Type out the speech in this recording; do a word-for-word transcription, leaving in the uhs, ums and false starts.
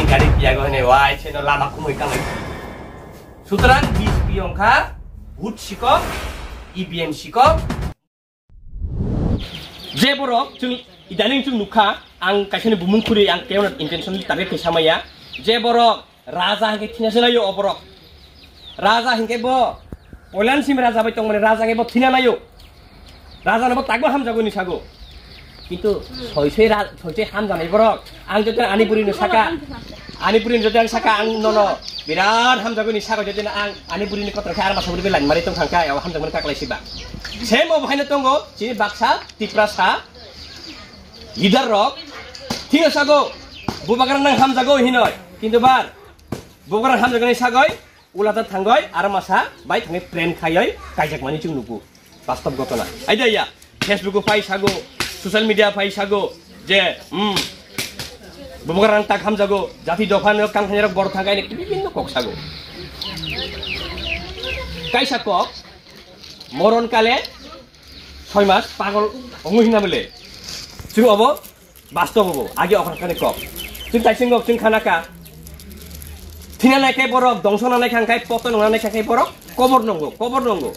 Gari piyago hene wai seno lama kumui kangai. Sutrang B J P ongkha, vote sikok, E V M sikok. Je borok chwng idaning chwng nukha, ang kaisani bumung khuri ang keono intention target khe samaya. Je borok raja hingke thina se nayo o borok. Raja hingke bo poilan sim raja bai tongmani raja hingke bo thina nayo. Raja no bo takbo hamjago ni sago. Kintu soisoi ra-, soisoi hamjanai borok. Ang joto ani buri no saka. Ani buri no joto ang saka ang nono. Birat hamjago ni sago joto ang ani buri ni kotor khe ar masa buri line mari tong thangka ya hamjago ni kaklai siba. Same obo haino tongo chini baksa Tiprasa leader rok. Thino sago. Bubagra nang hamjago hinoi. Kintu bar. Bubagra hamjago ni sagoi. Ulata thangoi, aro masa bai thangoi prank khaioi, kaijakmani chwng nugo. Bastob gotona. Aida ya, Facebook o phai sago, social media phai sago, je, hmm, Bubagrang tak hamjago, jati dopha no kang thani rok bor thangai ni bibinno kok sago. Kaisa kok, moron kale, soi mas, pagol, ongo hina bele. Chwng obo, Bastobo bo, agi okra kani kok. Chwng taising kok, chwng khana ka. Thina nai khe borok, dongso na nai kha khe, poto nongna nai kha khe borok, kobor nongo, kobor nongo.